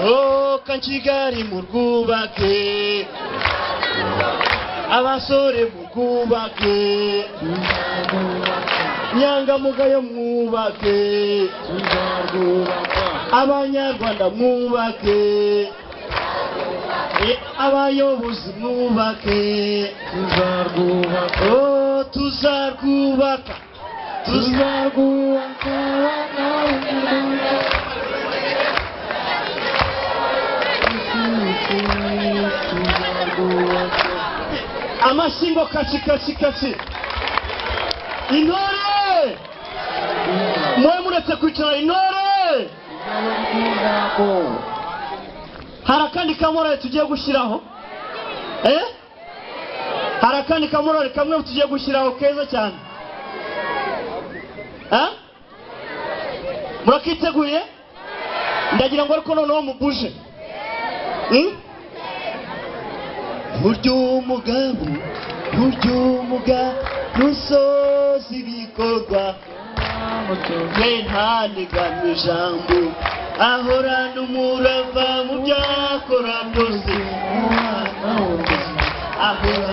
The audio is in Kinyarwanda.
Oh, Kigali murwubake, abasore murwubake, nyangamugayo mwubake, abanyarwanda mwubake, abayobozi mwubake, tuzarwubaka. Oh, tuzarwubaka, tuzarwubaka. Amashingo kachi kachi kachi. Intore mwe muretse kwicara, intore. Hari akandi kamorale tugiye gushyiraho, hari akandi kamorale kamwe tugiye gushyiraho keza cyane. Murakiteguye? Ndagira ngo ariko noneho mubuje. Burya umugabo, burya umugabo rusoza ibikorwa, we ntanigana ijambo, ahorana umurava mu byo akora byose, ahora.